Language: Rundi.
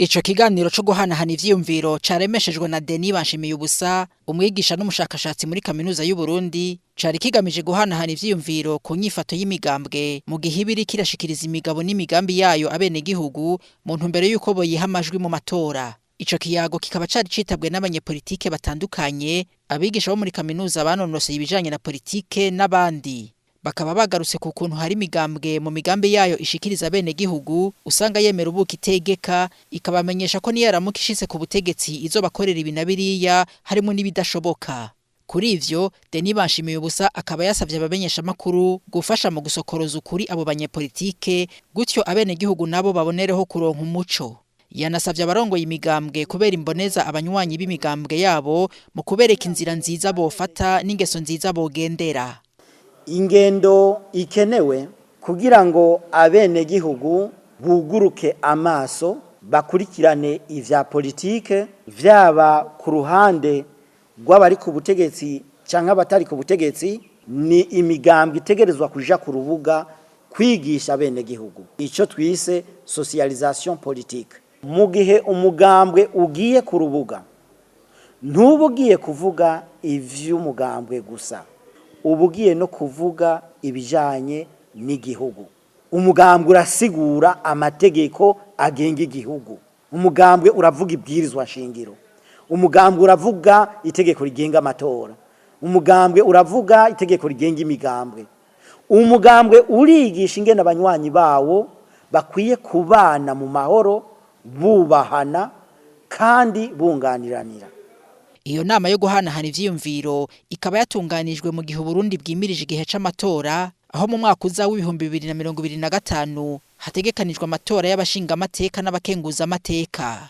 Ico kiganiro co guhanahana ivyiyumviro caremeshejwe na Denis Banshimiyubusa, umwigisha n'umushakashatsi muri kaminuza y'u Burundi, cari kigamije guhanahana ivyiyumviro ku nyifato y'imigambwe mu gihe iba iriko irashikiriza imigabo n'imigambi yayo abenegihugu mu ntumbero y'uko boyiha amajwi mu matora. Ico kiyago kikaba cari citabwe n'abanyepolitike batandukanye, abigisha bo muri kaminuza banonoseye ibijanye na politike n'abandi. Bakaba bagarutse ku kuntu hari imigambwe mu migambi yayo ishikiriza abenegihugu usanga yemera ubuki itegeka, ikabamenyesha ko niyaramuka ishitse ku butegetsi izobakorera ibi na biriya harimwo n'ibidashoboka. Kuri ivyo, Denis Banshimiyubusa akaba yasavye abamenyeshamakuru gufasha mu gusokoroza ukuri abo banyepolitike, gutyo abenegihugu nabo babonereho kuronka umuco. Yanasavye abarongoye imigambwe kubera imboneza abanywanyi b'imigambwe yabo mu kubereka inzira nziza bofata n'ingeso nziza bogendera. Ingendo ikenewe kugira ngo abenegihugu buguruke amaso bakurikirane ivya politike, vyaba ku ruhande rw'abari ku butegetsi canke abatari ku butegetsi, ni imigambwe itegerezwa kuja ku rubuga kwigisha abenegihugu ico twise socialisation politique. Mu gihe umugambwe ugiye ku rubuga, ntuba ugiye kuvuga ivy'umugambwe gusa, uba ugiye no kuvuga ibijanye n'igihugu. Umugambwe urasigura amategeko agenga igihugu, umugambwe uravuga ibwirizwa nshingiro, umugambwe uravuga itegeko rigenga amatora, umugambwe uravuga itegeko rigenga imigambwe. Umugambwe urigisha ingene abanywanyi bawo bakwiye kubana mu mahoro, bubahana kandi bunganiranira. Iyo nama yo guhanahana ivyiyumviro ikaba yatunganijwe mu gihe Uburundi bwimirije igihe c'amatora, aho mu mwaka uza w'2025 hategekanijwe amatora y'abashingamateka n'abakenguzamateka.